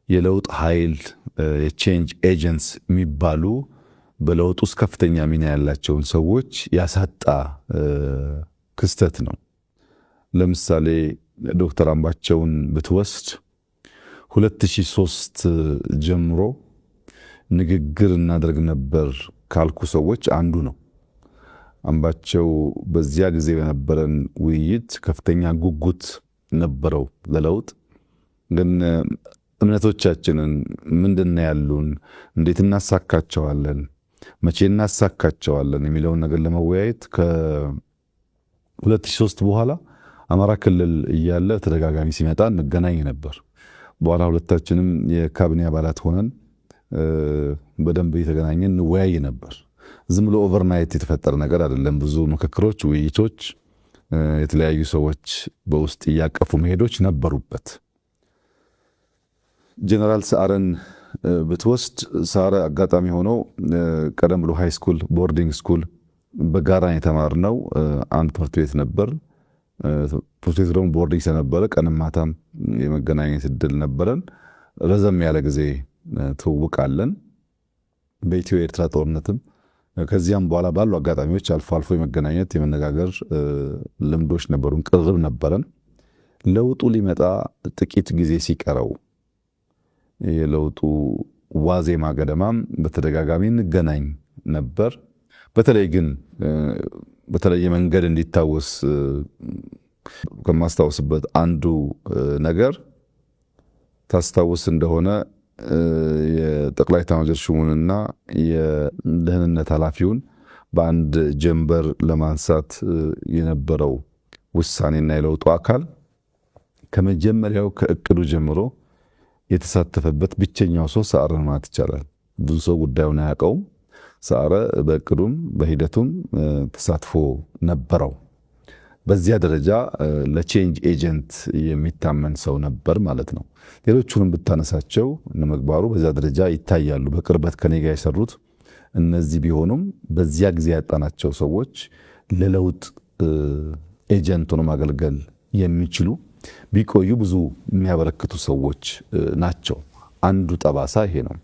የለውጥ ኃይል የ change agents የሚባሉ በለውጥ ውስጥ ከፍተኛ ሚና ያላቸውን ሰዎች ያሳጣ ክስተት ነው። ለምሳሌ ዶክተር አምባቸውን ብትወስድ 2003 ጀምሮ ንግግር እናደርግ ነበር ካልኩ ሰዎች አንዱ ነው። አምባቸው በዚያ ጊዜ በነበረን ውይይት ከፍተኛ ጉጉት ነበረው ለለውጥ። ግን እምነቶቻችንን ምንድን ያሉን፣ እንዴት እናሳካቸዋለን፣ መቼ እናሳካቸዋለን የሚለውን ነገር ለመወያየት ከ2003 በኋላ አማራ ክልል እያለ ተደጋጋሚ ሲመጣ እንገናኝ ነበር። በኋላ ሁለታችንም የካቢኔ አባላት ሆነን በደንብ እየተገናኘን እንወያይ ነበር። ዝም ብሎ overnight የተፈጠረ ነገር አይደለም። ብዙ ምክክሮች፣ ውይይቶች፣ የተለያዩ ሰዎች በውስጥ እያቀፉ መሄዶች ነበሩበት። ጀነራል ሰዓረን ብትወስድ ሰዓረ አጋጣሚ ሆኖ ቀደም ብሎ high school boarding school በጋራ የተማርነው አንድ ትምህርት ቤት ነበር። ትምህርት ቤቱ ደግሞ boarding ስለነበረ ቀንም ማታም የመገናኘት እድል ነበረን። ረዘም ያለ ጊዜ ትውውቅ አለን። በኢትዮ ኤርትራ ጦርነትም ከዚያም በኋላ ባሉ አጋጣሚዎች አልፎ አልፎ የመገናኘት የመነጋገር ልምዶች ነበሩን፣ ቅርብ ነበረን። ለውጡ ሊመጣ ጥቂት ጊዜ ሲቀረው የለውጡ ዋዜማ ገደማም በተደጋጋሚ እንገናኝ ነበር። በተለይ ግን በተለየ መንገድ እንዲታወስ ከማስታወስበት አንዱ ነገር ታስታውስ እንደሆነ የጠቅላይ ኤታማዦር ሹሙንና የደህንነት ኃላፊውን በአንድ ጀንበር ለማንሳት የነበረው ውሳኔና የለውጡ አካል ከመጀመሪያው ከእቅዱ ጀምሮ የተሳተፈበት ብቸኛው ሰው ሰዓረ ማለት ይቻላል። ብዙ ሰው ጉዳዩን አያውቀውም። ሰዓረ በእቅዱም በሂደቱም ተሳትፎ ነበረው። በዚያ ደረጃ ለ change agent የሚታመን ሰው ነበር ማለት ነው። ሌሎቹንም ብታነሳቸው እነ ምግባሩ በዚያ ደረጃ ይታያሉ። በቅርበት ከኔ ጋር የሰሩት እነዚህ ቢሆኑም በዚያ ጊዜ ያጣናቸው ሰዎች ለለውጥ agent ሆኖ ማገልገል የሚችሉ ቢቆዩ ብዙ የሚያበረክቱ ሰዎች ናቸው። አንዱ ጠባሳ ይሄ ነው።